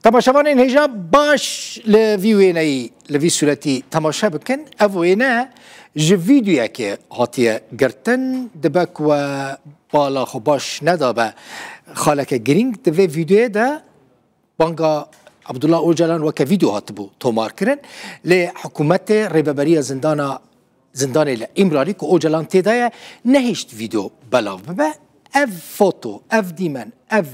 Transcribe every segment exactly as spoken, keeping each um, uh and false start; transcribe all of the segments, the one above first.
Temaşevanên hêja baş li vî wêneyî, li vî sûretî temaşe bikin. Ev wêne ji vîdeoyekê hatiye girtin. Dibe ku we bala xwe baş nedabe xaleke girîng, di vê vîdeoyê de banga Abdullah Ocalan weke vîdeo hatibû tomarkirin. Lê hikûmetê rêveberiya zindana, zindanê li Îmralî ku Ocalan tê de ye, nehişt vîdeo belav bibe. Ev foto, ev dîmen, ev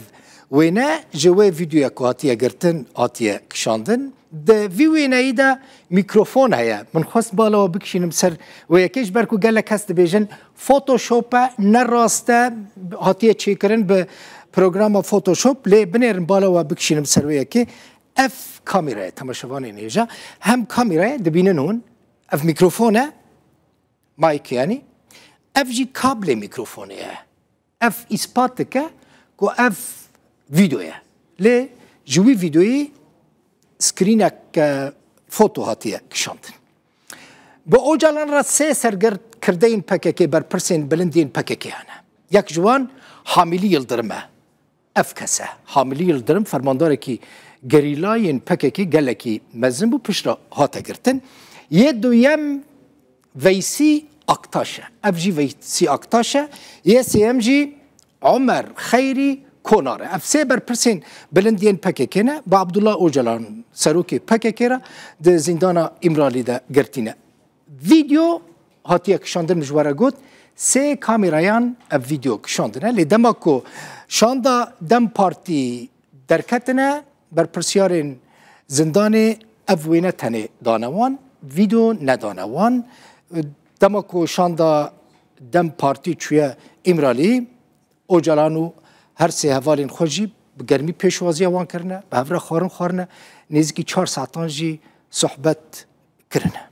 wêne ji wê vîdeoya ku hatiye girtin, hatiye kişandin. Di vî wêneyî de mîkrofon heye. Min xwest bala we bikişînim ser wê yekê, ji ber ku gelek kes dibêjin Photoshop e, ne rast e, hatiye çêkirin bi programa Photoshop, lê binêrin bala we bikişînim ser wê yekê. Ev kamera ye, temaşevanên hêja. Hem kamera ye, dibînin hûn, ev mîkrofon e, mic yanî. Ev jî kablê mîkrofonê ye. Ev îspat dike ku ev vîdeo ye. Lê ji wî vîdeoyî screenek, e, foto hatiye kişandin. Bi Ocalan re sê serkirdeyên P K K, berpirsên bilind yên P K K hene. Yek ji wan Hamilî Yildirim e. Ev kes e. Hamilî Yildirim fermandarekî gerîla yên P K K gelekî mezin bû, piştre hate girtin. Yê duyem Veysî Aktaş e. Ev jî Veysî Aktaş e. Yê sêyem jî Omer Xeyrî Konar e. Ev sê berpirsên bilind yên P K K ne. Bi Abdullah Ocalan, serokê P K K re di zîndana Îmralî de girtîne. Vîdeo hatiye kişandin, min ji we re got, sê kamerayan ev vîdeo kişandine. Lê dema ku şanda DEM Partî derketine, berpirsiyarên zindanê ev wêne tenê dane wan, vîdeo nedane wan. Dema ku şanda DEM Partî çûye Îmralî, Ocalan û her sê hevalên xwe jî bi germî pêşwaziya wan kirine, bi hev re xwarin xwarine, nêzîkî çar saetan jî sohbet kirine.